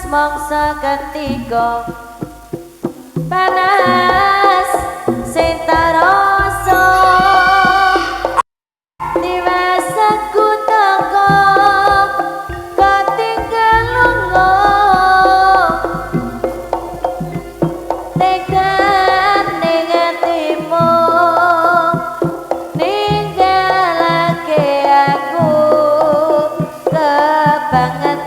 Mangsa ketiga panas sing tarasa tiwas aku teko katinggal lunga tekan ning atimu ninggalake aku kebangetan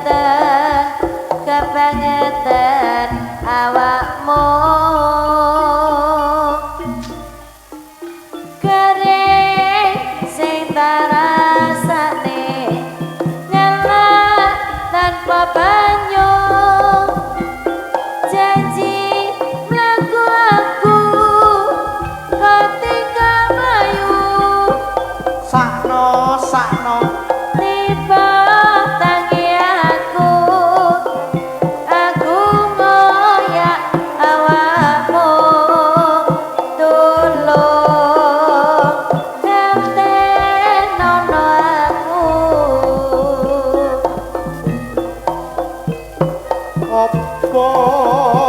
kebangetan awakmu kering sing tarasane nyala tanpa banyu janji mlaku aku ketika mlayu Sakno sakno tiba tangi aku ngoyak awakmu tulung ngertenono aku. Apa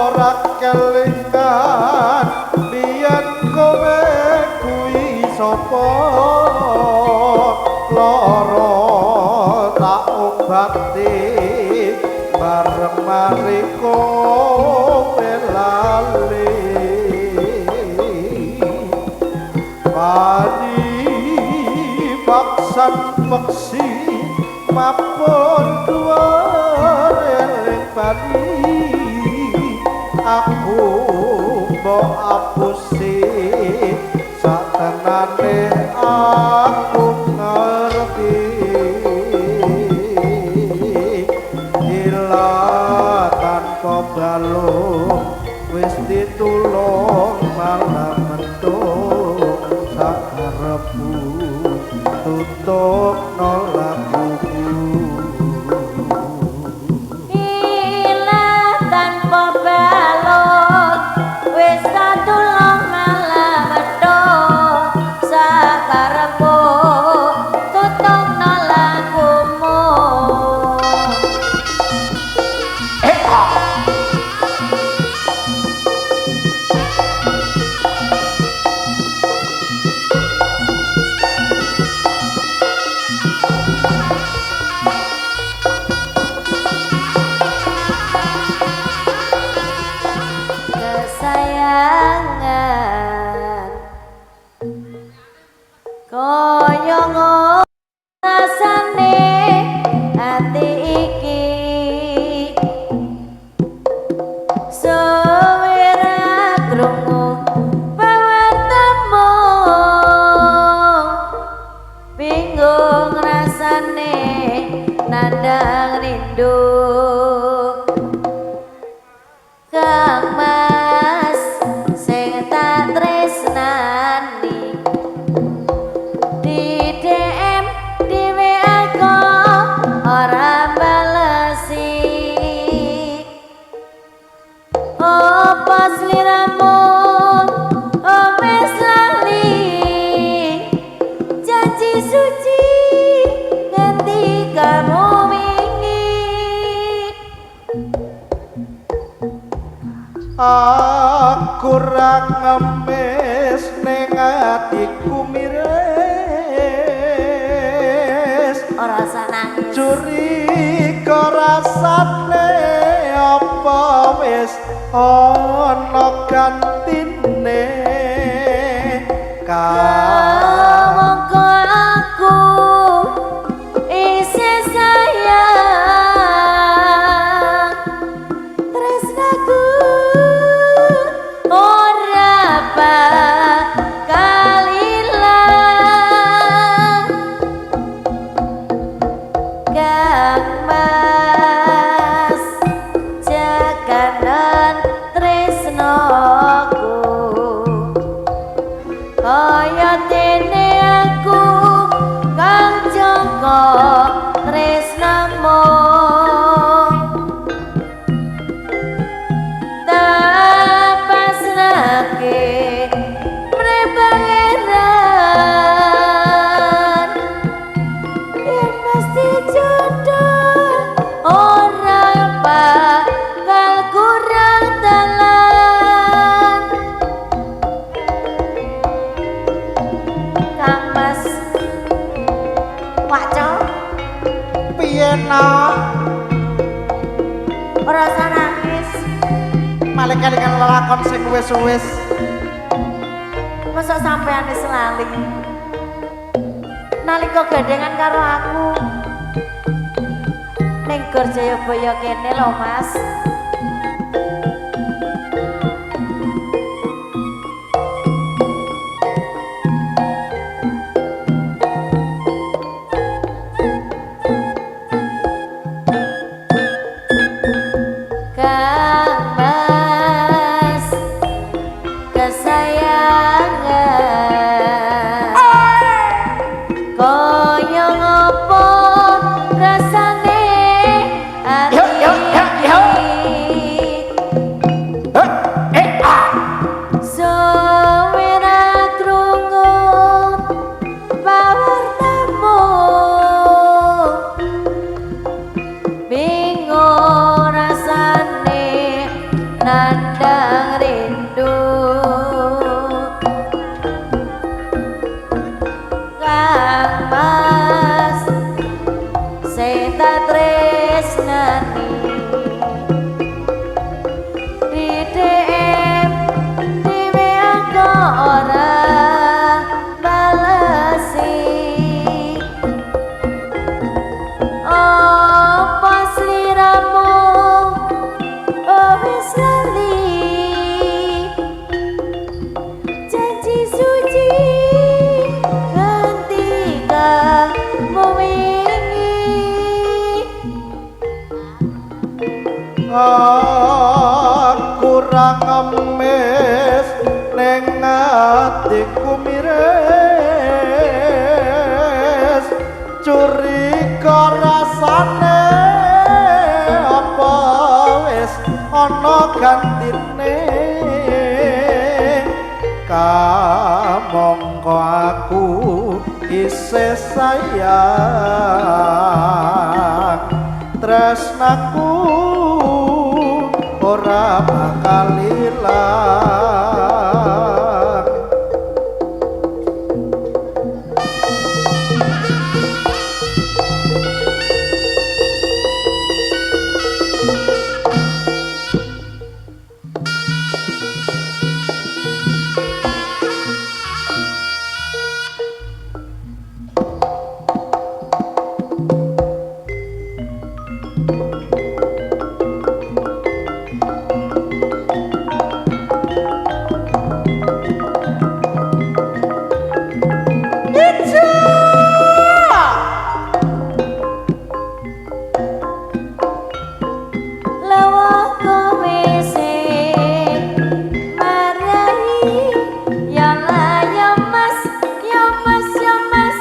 ora kelingan biyen kowe kuwi sapa lara tak obati bareng mari kowe lali padi baksan peksi mapun dhuwur eling bali aku mbok apusi satenane aku ngerti ila tanpa balung wis ditulung malah mendung sakarepmu tutup lakuku. Ila tanpa balung wis tulung malah mendung sakarepmu tutup lakumu. Kesayangan kaya ngono rasane ati iki suwe ra krungu pawartamu bingung rasane nandang rindu Kang Mas sing tak tresnani di DM di WA kok ora balesi opo sliramu wis lali janji suci nganti kamu wingi. Aku ra ngemis ning atiku miris Ora usah nangis. Curiga rasane apa wis ana gantine Mongko aku isih sayang tresnaku ora bakal ilang. Kang Mas jaganen tresnaku kaya dene aku kang jaga tresnamu tak pasrahke mre pangeran yen mesti jodoh ora bakal Piye nak? Ora usah nangis. Malah kelingan lelakon sing wis-wis. Masa sampean wis lali? Nalika gandengan karo aku ning Gor Jayabaya kene lho, Mas. Kang Mas kesayangan, kaya ngopo rasane ati Yo, yo, yo, yo. iki? Eh, eh, ah. Suwe ra krungu pawartamu, bingung rasane nandang rindu. Kang Mas sing tak tresnani, di DM di WA kok ora balesi. Apa sliramu wis lali janji suci ngendikamu wingi? Aku ra ngemis ning atiku miris, curiga rasane apa wis ana gantine. Kamangka aku isih sayang, tresnaku ora bakal ilang. Lawang kowe sing marai ya la ya mas, ya mas, ya mas,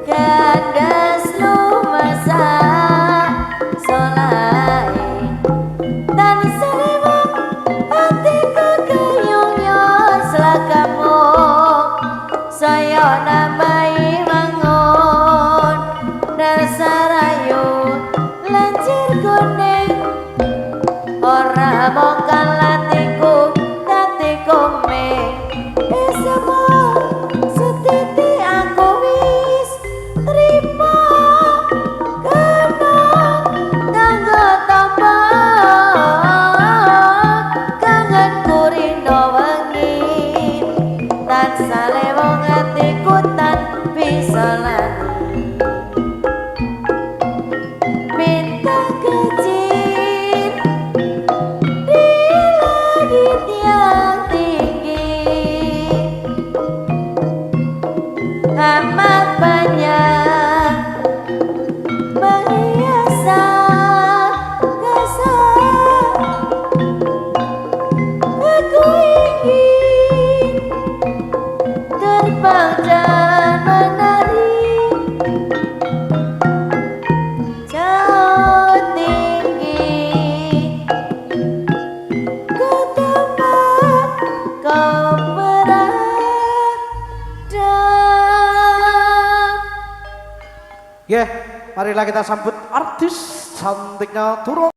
gandes lumasak solahe tan salewang atiku kayung yo slagamu saya nambahi wangun dasarayu lancir kuning ora mokal atiku dadi komeng esemo setiti aku wis trimo kena tangga tamba kangen kurino wengi tan salewong atiku tan bisa lali. Bintang kecil di langit yang tinggi amat banyak menghiasa angkasa. Aku ingin terbang dan menari jauh tinggi ke tempat kau berada. Yeah, marilah kita sambut artis cantiknya turun.